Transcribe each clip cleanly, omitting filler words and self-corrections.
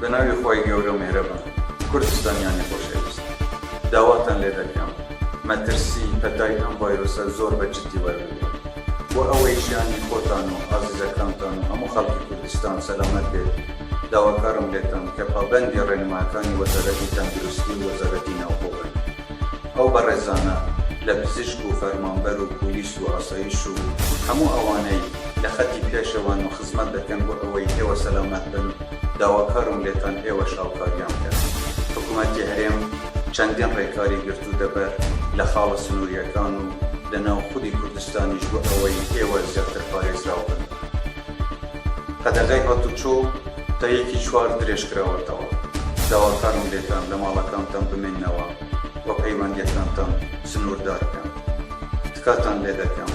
بە ناوی خوای گەورە و میهرەبان کوردستانیانی خۆشەویست داواتان لێ دەکەم مەترسی پەتای ئەم ڤایرۆسە زۆر بە جدی وەربگرن بۆ ئەوەی ژیانی خۆتان و ئازیزەکانتان و هەموو خەڵکی کوردستان سەلامەت بێت داواکارم لێتان کە پابەندی ڕێنماکانی وەزارەتی تەندروستی و وەزارەتی ناوخۆ بن. ئەو بەڕێزانە لە پزیشک و فەرمانبەر و پۆلیس و ئاسایش و هەموو ئەوانەی لە خەتی پێشەوەن و خزمەت دەکەن بۆ ئەوەی ئێوە سەلامەت بن داواکارم لێتان ئێوەش هاوکاریان بکەن. حکومەتی هەرێم چەندین ڕێکاری گرتووتەبەر لە خاڵە سنوورییەکان و لە ناو خودی کوردستانیش بۆ ئەوەی ئێوە زیاتر پارێزراو بن. قەدەغەی هاتوچۆ تا یەکی چوار درێژکراوەتەوە، داواکارم لێتان لە ماڵەکانتان بمێننەوە و پەیوەندییەکانتان سنووردار بکەن. تکاتان لێدەکەم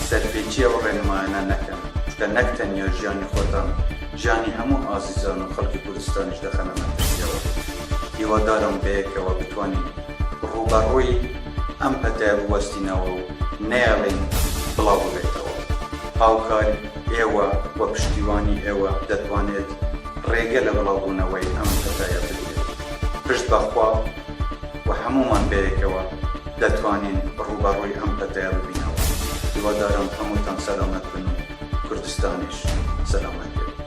سەرپێچی ئەو ڕێنمایانە نەکەن، چونکە نەک تەنیا ژیانی خۆتان، ژیانی هەموو ئازیزان و خەڵکی کوردستانیش دەخەنە مەترسییەوە. هیوادارم بەیەکەوە بتوانین ڕووبەڕووی ئەم پەتایە بوەستینەوە و نەیەڵین بڵاو ببێتەوە. هاوکاری ئێوە و پشتیوانی ئێوە دەتوانێت ڕێگە لە بڵاوبوونەوەی ئەم پەتایە بگرێت. پشت بە خوا و هەموومان بەیەکەوە دەتوانین ڕووبەڕووی ئەم پەتایە ببینەوە. هیوادارم هەمووتان سەلامەت بن و کوردستانیش سەلامەت بێت.